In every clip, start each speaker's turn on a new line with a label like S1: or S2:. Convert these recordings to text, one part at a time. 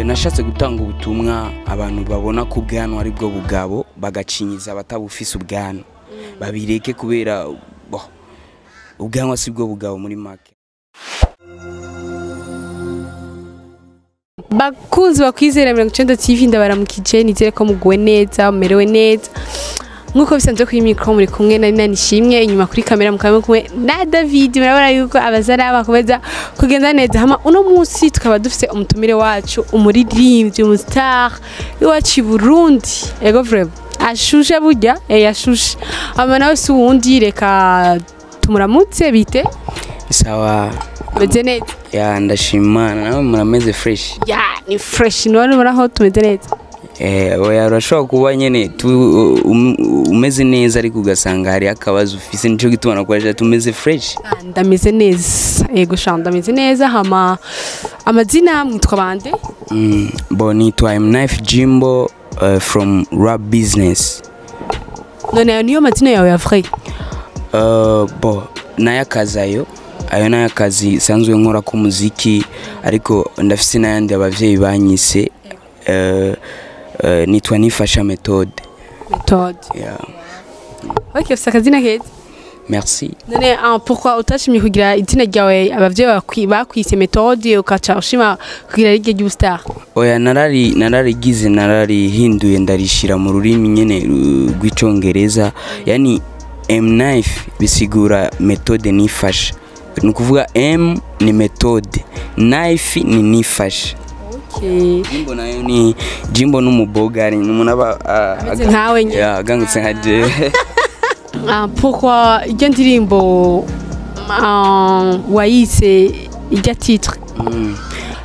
S1: Nashatse gutanga ubutumwa abantu babona ko ubwanwa ari bwo bugabo, bagacinyiza abatabufise ubwanwa babireke, kubera ubwanwa si bwo bugabo muri make.
S2: Bakunzi bakwizera 90 TV, ndabaramukije, nizere ko muguwe neza, mumerewe neza nkuko bisanzwe. Kuri micro muri kumwe na Nina Nishimwe, inyuma kuri kamera mukaba kumwe na David. Murabona yuko abazara bakomeza kugenda neza. Hama uno munsi tukaba dufise umutumire wacu, umuririmbyi, umustar iwacu i Burundi. Ego, vraiment ashushe burya, ashushe. Hama nawe si uwundi, reka tumuramutse. Bite?
S1: Sawa.
S2: Meze neza?
S1: Ya, ndashima Imana. Nawe murameze fresh?
S2: Ya, ni fresh, none ubona tumeze neza.
S1: Oya, urashobora kuba nyene umeze neza, ariko ugasanga hari akabazo ufise. Nico gituma nakoresha tumeze fresh.
S2: Ah, ndameze neza, yego sha, ndameze neza. Hama amazina, mwitwa bande?
S1: Bo nitwa M9 Jimbo, from Rap Business.
S2: None ayo niyo mazina yawe ya vrai?
S1: Bo nayakazi, ayo nayakazi sanzwe nkora ku muziki, ariko ndafise n'ayandi abavyeyi banyise. Nitwa Nifasha Methode.
S2: Methode?
S1: Yeah.
S2: Ok, ufise akazina keza.
S1: Merci.
S2: None pourquoi utashimye kugira izina ryawe abavyeyi bakwise Methode, ukaca ushima kugira rirya ry'ubustar?
S1: Oya, nararigize, nararihinduye, ndarishira mu rurimi nyene rw'icongereza. Yani M9 bisigura Methode Nifasha, ni ukuvuga M ni Methode, Knife ni Nifasha. Jimbo nayo ni Jimbo n'umubogari, ni umuntu aba
S2: Ameze nkawe nyene.
S1: Ya, agangutse nka je.
S2: Ah, pourquoi iryo ndirimbo wayise irya titre?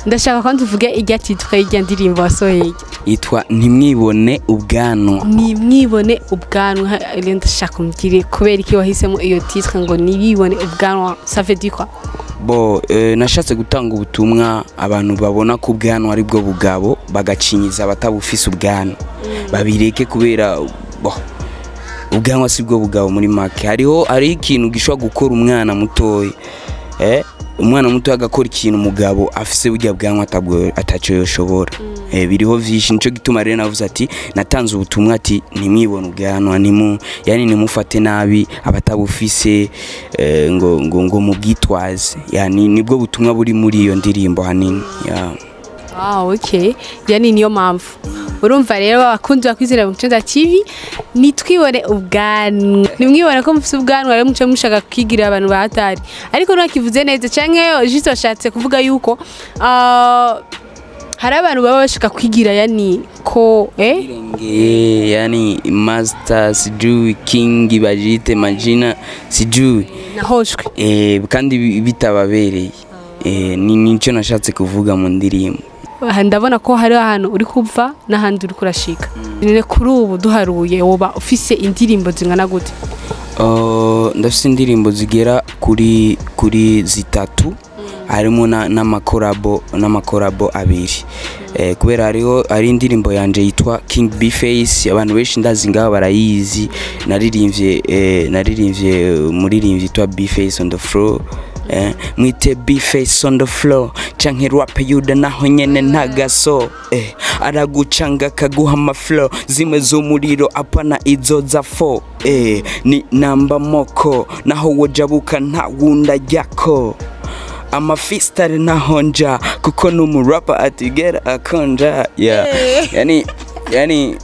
S2: Ndashaka kwanza uvuge irya titre y'irya ndirimbo wasohoye.
S1: Yitwa Ntimwibone Ubwanwa.
S2: Nimwibone Ubwanwa. Rero ndashaka umbwire kubera iki wahisemo iyo titre ngo Nibibone Ubwanwa, ça veut dire quoi?
S1: Bo nashatse gutanga ubutumwa abantu babona ko ubwanwa ari bwo bugabo, bagacinyiza abatabufise ubwanwa babireke, kubera ubwanwa si bwo bugabo muri make. Hariho ikintu gishobora gukora umwana mutoya, umwana muto agakora ikintu umugabo afise burya bwanwa atabwo ataco yoshobora. Biriho vyinshi. Nico gituma rero navuze ati natanze ubutumwa ati ntimwibone ubwanwa, nimu yani nimufate nabi abatabufise, ngo mubwitwaze. Yani nibwo butumwa buri muri iyo ndirimbo hanini, ya.
S2: Ah, okay. Yani niyo mpamvu. Urumva rero, abakunzi bakwizera mu Cyonza TV, nitwibone ubwanwa. Nimwibone ko mufise ubwanwa rero muce mushaka kwigira abantu bahatari. Ariko ntakivuze neza canke juste washatse kuvuga yuko hari abantu baba bashaka kwigira yani ko
S1: Irengeye, yani master, sijui king, bajite majina sijui.
S2: Nahoshwe.
S1: Kandi bitababereye. Ni nico nashatse kuvuga mu ndirimbo.
S2: Aha ndabona ko hari ahantu uri kuva n'ahandi uri kurashika. None kuri ubu duharuye, woba ufise indirimbo zingana gute?
S1: Ndafise indirimbo zigera kuri zitatu, harimo n'amakorabo abiri, kubera hariho hari indirimbo yanje yitwa King B Face, abantu benshi ndazi ngaho barayizi. Naririmbye umuririmbyi yitwa B Face on the floor, mwite B Face on the floor canke Rap Yuda, naho nyene ntagaso, aragucanga akaguha amaflow zimwe z'umuriro, apana izo za fo, ni namba moko naho wojabuka nta wunda ajyako amafistare ntahonja kuko n'umurapa atigera akonja, yeah. Yani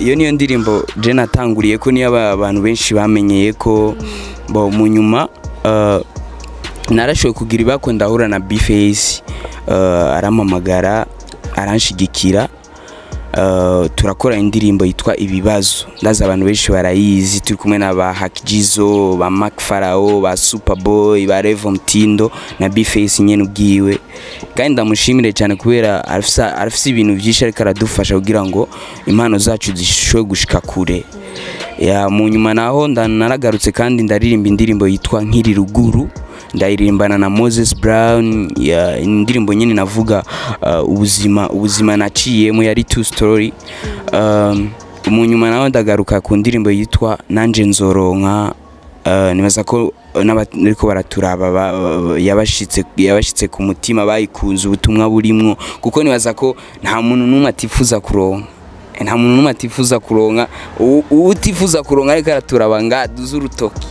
S1: iyo niyo ndirimbo je natanguriye ko niyo abantu benshi bamenyeye ko. Bo mu nyuma narashoboye kugira ibako, ndahura na B-Face, arampamagara, aranshigikira, turakora indirimbo yitwa Ibibazo, ndazi abantu benshi barayizi, turi kumwe na ba Hakijizo, ba Mark Farao, ba Superboy, ba Revo Mtindo na B-Face nyene ubwiwe. Kandi ndamushimire cyane kubera arafise ibintu byinshi ariko aradufasha kugira ngo impano zacu zishobore gushika kure. Ya, mu nyuma naho naragarutse kandi ndaririmba indirimbo yitwa Nkiri Ruguru, ndayiririmbana na Moses Brown. Ya, indirimbo nyine navuga ubuzima naciyemo, yari two story. Mu nyuma naho ndagaruka ku ndirimbo yitwa Nanje Nzoronka. Nibaza ko n'abariko baraturaba yabashitse ku mutima, bayikunze ubutumwa burimwo, kuko nibaza ko nta muntu n'umwe atifuza kuronka, nta muntu n'umwe atifuza kuronka. Utifuza kuronka ariko araturaba nga duze urutoki.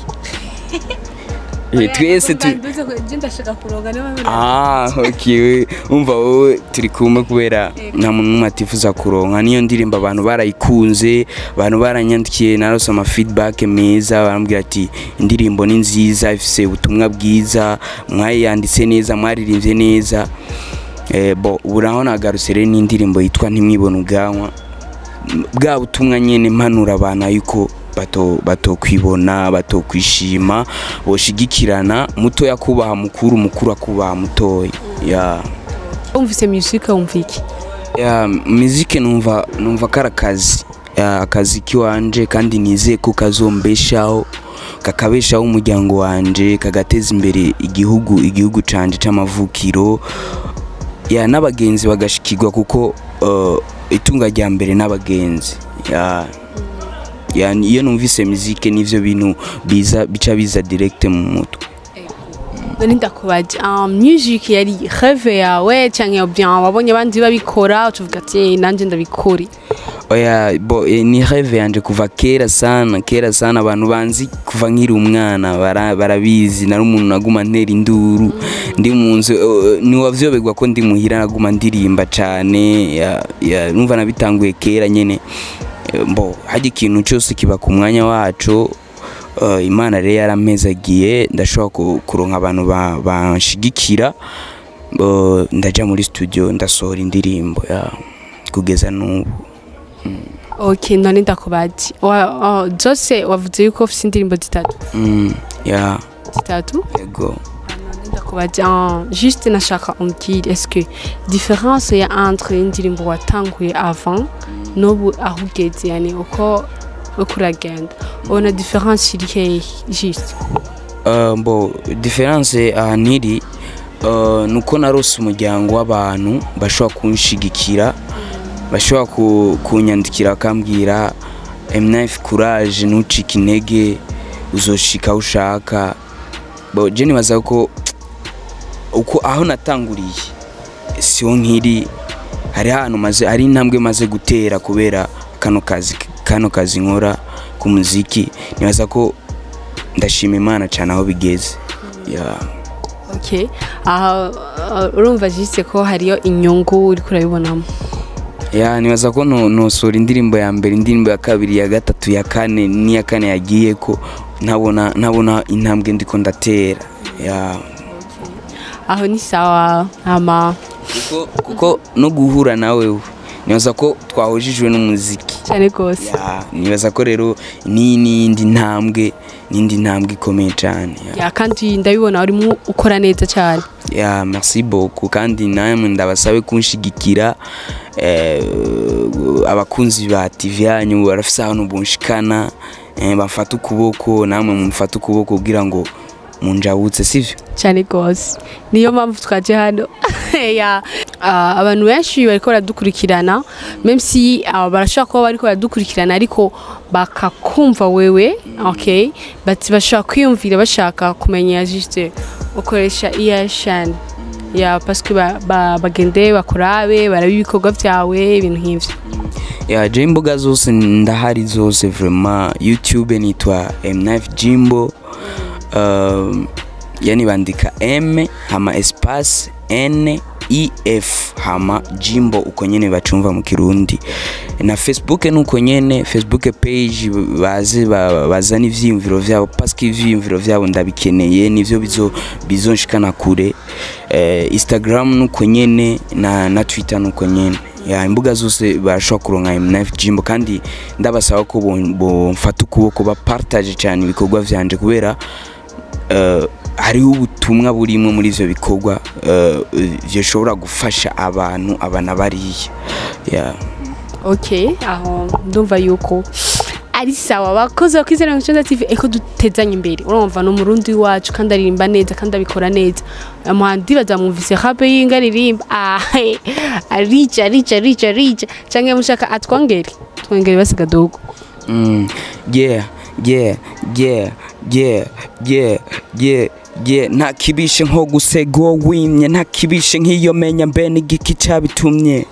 S1: Twese tu Ah, okay. Umva wowe turi kumwe kubera nta muntu n'umwe atifuza kuronka. Niyo ndirimbo abantu barayikunze, abantu baranyandikiye, narose ama feedback meza, barambwira ati indirimbo ni nziza, ifise ubutumwa bwiza, mwayanditse neza, mwaririmbye neza. Bo ubu naho nagarutse rero n'indirimbo yitwa Ntimwibone Ubwanwa, bwa butumwa nyene mpanura abantu yuko batokwibona, batokwishima, boshigikirana, muto yakubaha mukuru, mukuru akubaha mutoya. Ya.
S2: Wumvise music wumva iki?
S1: Ya, muziki numva kari akazi. Ya, akazi kiwanje kandi nizeye ko kazombeshaho, kakabeshaho umuryango wanje, kagateza imbere igihugu canje c'amavukiro. Ya, n'abagenzi bagashikirwa kuko itunga rya mbere n'abagenzi. Ya. Ya, iyo numvise muziki nivyo bintu biza bica biza direct mu mutwe.
S2: None ndakubaje, music yari rêve yawe canke bien wabonye abandi babikora ucuvuga ati nanje ndabikore?
S1: Oya, bo ni rêve yanje kuva kera sana, kera sana. Abantu banzi kuva nkiri umwana barabizi, nari umuntu naguma ntera induru ndi mu nzu, niwavyoberwa ko ndi muhira naguma ndirimba cane. Ya, numva nabitanguye kera nyene. Mbo hajya ikintu cyose kiba ku mwanya waco. Imana rero yarampezagiye, ndashobora kuronka abantu banshigikira, ndaja muri studio ndasohora indirimbo ya kugeza n'ubu.
S2: Okay, none ndakubaje, zose wavuze yuko ufise indirimbo zitatu?
S1: Ya.
S2: Zitatu?
S1: Yego.
S2: None ndakubaje, juste nashaka umbwire, est-ce que différence ya entre indirimbo watanguye avant n'ubu aho ugeze, yani uko uragenda ubona différence iri hehe juste?
S1: Mbo différence ahantu iri, nuko narose umuryango w'abantu bashobora kunshigikira, bashobora kunyandikira bakambwira M9 courage, ntucike intege, uzoshika aho ushaka. Bo je nibaza ko uko aho natanguriye siho nkiri, hari ahantu maze, hari intambwe maze gutera kubera kano kazi nkora ku muziki. Nibaza ko ndashima Imana cyane aho bigeze. Yeah.
S2: Okay, aha urumva juste ko hariyo inyungu uriko urabibonamo?
S1: Ya, nibaza ko nosora indirimbo ya mbere, indirimbo ya kabiri, ya gatatu, ya kane n'iya kane yagiye ko ntabona intambwe ndiko ndatera. Ya.
S2: Aho ni sawa ama
S1: Kuko no guhura nawe nibaza ko twahujijwe n'umuziki.
S2: Cyane gose.
S1: Ya, nibaza ko rero ni n'indi ntambwe, n'indi ntambwe ikomeye cyane. Ya.
S2: Ya, kandi ndabibona urimo ukora neza cyane.
S1: Ya, merci beaucoup, kandi namwe ndabasabe kunshigikira. Abakunzi ba TV yanyu barafise ahantu bunshikana, bafata ukuboko, namwe mumfata ukuboko kugira ngo munjabutse, sivyo?
S2: Cyane gose, niyo mpamvu twaje hano. Ya, abantu benshi bariko baradukurikirana, même si barashobora kuba bariko baradukurikirana ariko bakakumva wewe, okay, but bashobora kwiyumvira bashaka kumenya juste ukoresha iya chaîne ya, parce que bagende bakurabe, barabe ibikorwa vyawe, ibintu nk'ivyo.
S1: Ya, je imbuga zose ndahari zose vraiment. YouTube nitwa M9 Jimbo, yani bandika M hama espace N I F hama Jimbo, uko nyene bacumva mu Kirundi. Na Facebook nuko nyene, Facebook page, baze bazana ivyiyumviro vyabo, parce que ivyiyumviro vyabo ndabikeneye, nivyo bizonshikana kure. Instagram nuko nyene na Twitter nuko nyene. Ya, imbuga zose barashobora kuronka M9 Jimbo, kandi ndabasaba ko bomfata ukuboko, bapartage cyane ibikorwa vyanje, kubera hariho ubutumwa burimo muri ivyo bikorwa bishobora gufasha abantu abana bariya. Yeah.
S2: Okay, aho ndumva yuko ari sawa. Bakoze bakwizera 90 TV eko dutezanye imbere. Urumva ni umurundi wacu kandi aririmba neza kandi abikora neza. Umuhanzi bazamwumvise rap yinga aririmba, arica arica arica arica, canke mushaka atwongere twongere basiga dogo.
S1: Yeah. Yeah, yeah, yeah, yeah, yeah, yeah. Nta kibishe nko gusega uwo wimye, nta kibishe nk'iyo menya mbe n'igiki cabitumye.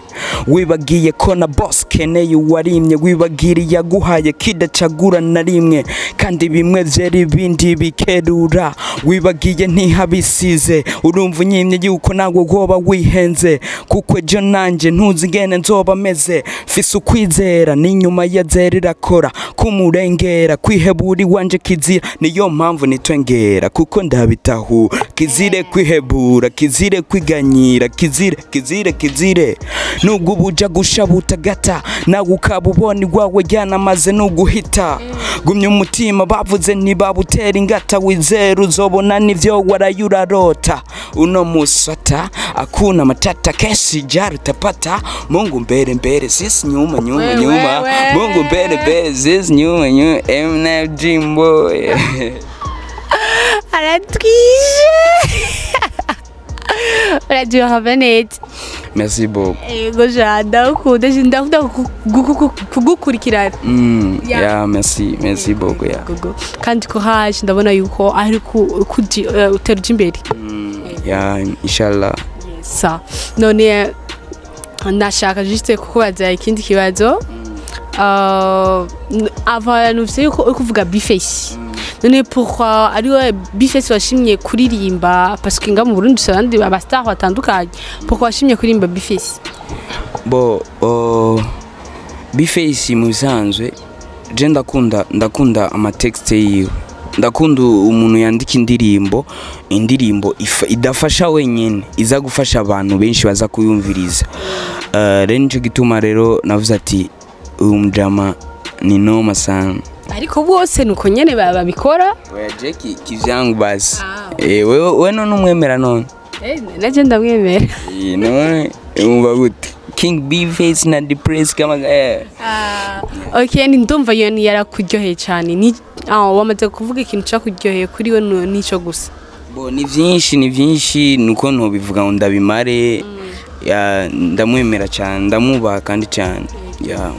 S1: Wibagiye ko na boss keneye uwarimye, wibagiriye yaguhaye kidacagura na rimwe, kandi bimwe vyera ibindi bikerura. Wibagiye ntihabisize, urumva unyimye yuko nawe woba wihenze, kuko ejo nanje ntuzi ingene nzoba meze. Mfise ukwizera n'inyuma ya zera irakora, kumurengera kwihebura iwanje kizira, niyo mpamvu nitwengera kuko ndabitahura. Kizire kwihebura, kizire kwiganyira, kizire, kizire, kizire. Nubwo ubuja gusha butagata, nawe ukaba ubona iwawe ryanamaze nuguhita. Gumya umutima bavuze ntibabutera ingata, wizera uzobona nivyo waraye urarota. Uno musata akuna matata, kesi jari utapata. Mungu mbere mbere, sisi nyuma nyuma
S2: We,
S1: nyuma.
S2: we, we.
S1: Mungu mbere mbere, sisi nyuma nyuma. M9 Dream Boy.
S2: Aratwishe, uraryoha neza.
S1: Merci beaucoup.
S2: Ego ja, ndagukunda, ndakunda kugukurikirana.
S1: Yeah, merci, merci beaucoup, yeah.
S2: Gogo. Kandi courage, ndabona yuko ari utera uja imbere.
S1: Yeah, inshallah.
S2: Sa none nashaka juste kukubaza ikindi kibazo. Avant numvise yuko uri kuvuga B-Face, none pourquoi ari we B-Face washimye kuririmba? Parce que nga mu Burundi dufise abandi aba star batandukanye, pourquoi washimye kuririmba B-Face?
S1: Bo B-Face mu bisanzwe je ndakunda amatexte yiwe, ndakunda umuntu yandika indirimbo idafasha wenyine, iza gufasha abantu benshi baza kuyumviriza. Rero nico gituma rero navuze ati uyu mujama ni noma sana.
S2: Ariko bose nuko nyene babikora.
S1: Oya, je kivyangu basi.
S2: Ah.
S1: Eh, wewe we none umwemera none?
S2: Naje ndamwemera.
S1: None umva gute King B-Face na Depress kama
S2: Okay, ni ndumva iyo ni yarakuryoheye cyane. Ni wamaze kuvuga ikintu cyakuryoheye kuri we, nico gusa?
S1: Bo, ni vyinshi, ni vyinshi, nuko ntobivuga ngo ndabimare. Ya, ndamwemera cyane, ndamwubaha kandi cyane, ya.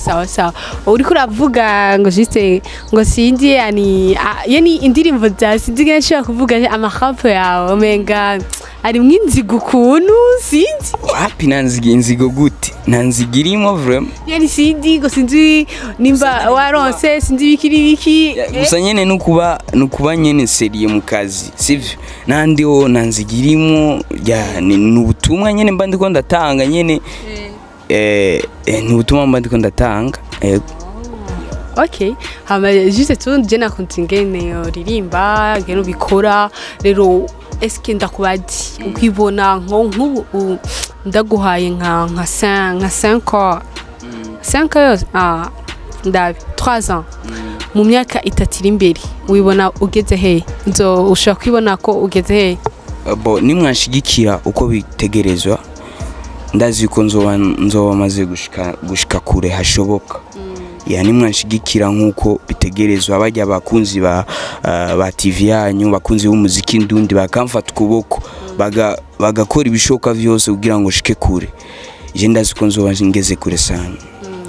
S2: Sawa sawa, uriko uravuga ngo juste ngo sindi yani yani indirimbo za sinzi ngene nshobora kuvuga amarapo yawe, umenga arimwo inzigo ukuntu, sinzi.
S1: Wapi, nanziga inzigo gute? Nanziga irimo vraiment.
S2: Yani sindi ngo sinzi nimba waronse, sinzi ibiki n'ibiki.
S1: Ya, gusa nyene nukuba nyene sérieux mu kazi, sivyo? Nandi ho nanziga irimo, ya, ni ubutumwa nyene mba ndiko ndatanga nyene. Ni ubutumwa mba ndiko ndatanga.
S2: Okay, hama juste tu je nakunze ingene uririmba, ingene ubikora. Rero eske ndakubazi ukibona nko nk'ubu ndaguhaye nka 5, nka 5 ans, 5 ans, ndabi 3 ans, mu myaka 3 iri imbere wibona ugeze he? Nzo ushobora kwibona ko ugeze he?
S1: Bo, nimwanshigikira uko bitegerezwa, ndazi ko nzoba maze gushika kure hashoboka. Ya, nimwanshigikira nk'uko bitegerezwa, bajya abakunzi ba TV yanyu, bakunzi b'umuziki ndundi, bakamfata ukuboko, bagakora ibishoboka vyose kugira ngo shike kure, je ndazi ko nzoba ngeze kure sana,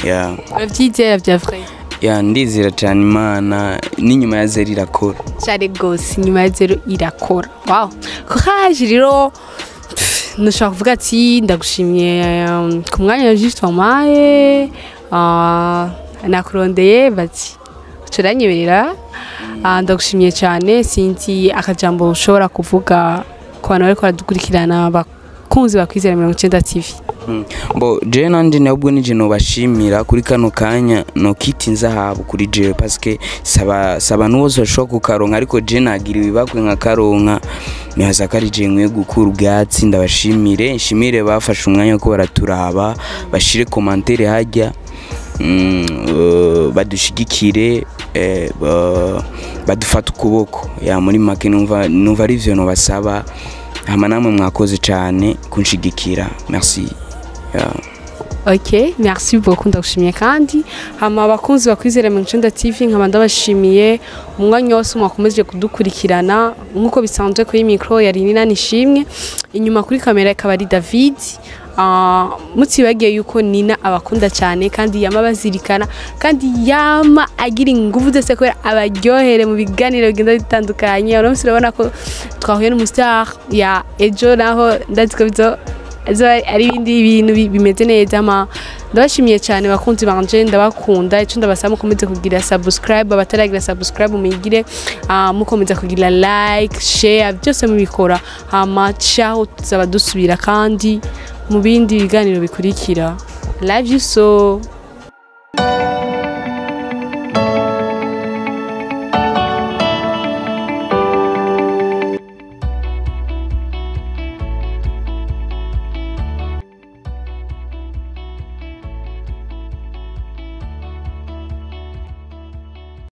S1: ya.
S2: Uravyizera vya vrai?
S1: Ya, ndizera cyane Imana, n'inyuma ya zero irakora.
S2: Cyane gose, inyuma ya zero irakora. Wow, courage rero. Pff, nashaka kuvuga ati ndagushimiye ku mwanya juste wampaye. Nakurondeye bati turanyemerera. Ndagushimiye cyane. Sinzi akajambo ushobora kuvuga ku bantu bariko baradukurikirana, bakunzi bakwizera 90 TV.
S1: Bo, je nanje nabwo nije nobashimira kuri kano kanya, nokita inzahabu kuri jewe, parce que saba n'uwose bashobora kukaronka, ariko je nagira ibibakwe nkakaronka, nibaza ko ari je nkwiye gukura ubwatsi. Ndabashimire, nshimire bafashe umwanya ko baraturaba, bashire commentaire hajya, badushigikire, badufate ukuboko. Ya, muri make numva ari ivyo nobasaba. Hama namwe mwakoze cane kunshigikira, merci, ya.
S2: Ok, merci beaucoup, ndagushimiye kandi. Hama abakunzi bakwizera 90 TV, nkaba ndabashimiye umwanya wose mwakomeje kudukurikirana. Nk'uko bisanzwe, kuri micro yari Nina Nishimwe, inyuma kuri kamera ikaba ari David. Mutibagiye yuko Nina abakunda cyane kandi yama bazirikana kandi yama agira ingufu zose kubera abaryohere mu biganiro bigenda bitandukanye. Uno munsi urabona ko twahuye n'umustar ya ejo, naho ndazi ko bizo azoba ari ibindi bintu bimeze neza. Ma ndabashimiye cyane bakunzi banje, ndabakunda. Icyo ndabasaba, mukomeze kugira subscribe, abataragira subscribe muyigire, mukomeza kugira like, share, byose mubikora. Hama ciao, tuzaba dusubira kandi mu bindi biganiro bikurikira. Love you so.